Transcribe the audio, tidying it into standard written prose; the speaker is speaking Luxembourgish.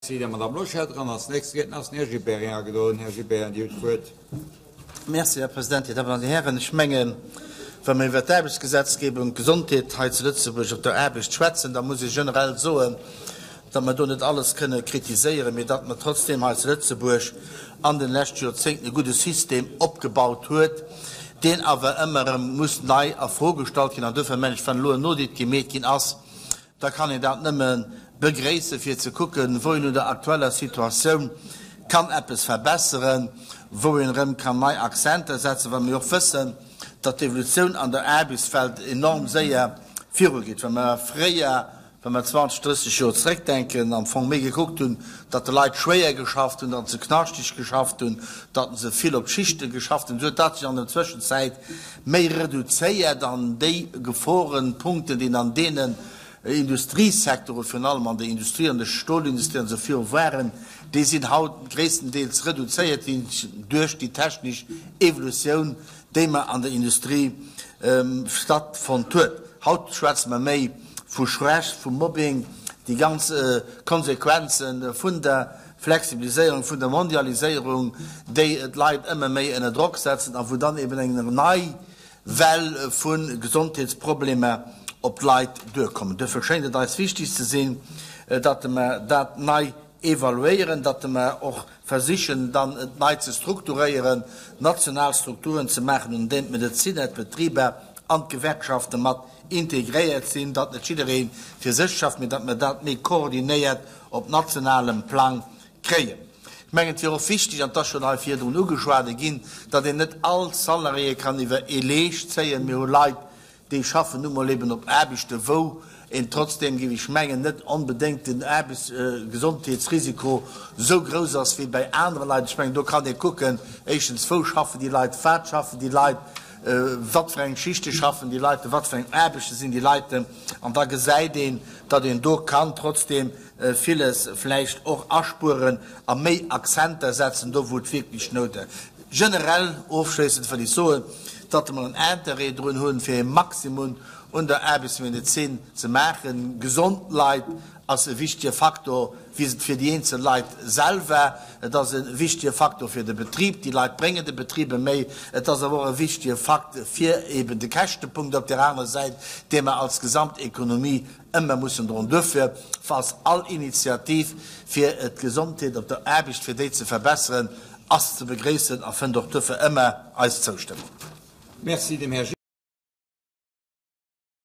Merci der Madame Loschetter. An als nächste Riedner ass den Här Gibéryen agedroen. Här Gibéryen, Dir hutt d'Wuert. Merci, Här President, Dir Dammen an Dir Hären. Ech mengen, wa mer iwwert d'Aarbechtsgesetzgebung, d'Gesondheet hei zu Lëtzebuerg op der Aarbecht schwätzen, da muss ee generell soen, datt mer do net alles kënne kritiséieren, mee datt mer trotzdeem hei zu Lëtzebuerg an den leschte Joerzéngten e gudde System opgebaut huet, deen awer ëmmer erëm muss nei a Fro gestallt ginn. An duerfir mengen ech, wann elo en Audit gemeet ginn ass, da kann een dat nëmme begréissen, fir ze kucken, wou een un der aktueller Situatioun kann eppes verbesseren, wou een erëm kann nei Accenter setzen, well mer jo och wëssen, datt d'Evolutioun an der Aarbechtswelt enorm séier virugeet. Wa mer fréier, wa mer 20, 30 Joer zréckdenken, am Fong méi gekuckt hunn, datt de Leit schwéier geschafft hunn, datt se knaschteg geschafft hunn, datt se vill op Schichte geschafft hunn, esou huet dat sech an der Zwëschenzäit méi reduzéiert an déi Geforenpunkten, déi an deenen Industriesecteuren, virun allem an der Industrie, an der Stolindustrie an esou viru waren, déi sinn haut gréisstendeels reduzéiert ginn duerch déi technesch Evolutioun, déi mer an der Industrie stattfonnt huet. Haut schwätze mer méi vu Schwächt, vu Mobbing, déi ganz Konsequenze vun der Flexibiliséierung, vun der Mondialiséierung, déi d'Leit ëmmer méi ënner Drock setzen a wou dann eben eng nei Well vu Gesondheetsproblemer op d'Leit duerkommen. Duerfir schéngt et eis wichtig ze sinn, datt mer dat nei evaluéieren, datt mer och versichen, dann et nei ze strukturéieren, national Strukturen ze maachen, un deem d'Medeziner, d'Betriber an d'Gewerkschafte mat integréiert sinn, datt net jidderee fir sech schafft, mee datt mer dat méi koordinéiert op nationalem Plang kréien. Ech mengen, et wier och wichtig, an et ass schonn hei virdrun ugeschwat ginn, datt een net all Salarié kann iwwer ee Leescht zéien. Mir hu Leit, déi schaffen nu mol eben op Aarbechte wou een trotzdem, géif ech mengen, net onbedéngt den Aarbechtsgesondheetsrisiko esou grouss ass wéi bei anere Leit. Ech mengen, do kann ee kucken, éischtens, wou schaffen déi Leit, wat schaffen déi Leit, wat fir eng Schichte schaffen déi Leit, wat fir eng Aarbechte sinn déi Leit, an da gesäit een, datt een do kann trotzdem villes vläicht och aspueren a méi Accenter setzen, do wou et wierklech nout. Generell ofschléissend wëll ech soen, datt mer en Intérêt drun hunn, fir e Maximum un der Aarbechtsmedezin ze maachen. Gesond Leit ass e wichtige Faktor fir déi eenzel Leit selwer, et ass e wichtige Faktor fir de Betrib, déi Leit bréngen de Betriber méi, et ass awer och e wichtige Fakt fir eben de Käschtepunkt op där anerer Säit, dee mer als Gesamtekonomie ëmmer mussen droen. Duerfir ass all Initiativ fir d'Gesondheet op der Aarbecht, fir déi ze verbesseren, ass ze begréissen a fënnt och duerfir ëmmer eis Zoustëmmung. Merci dem Här.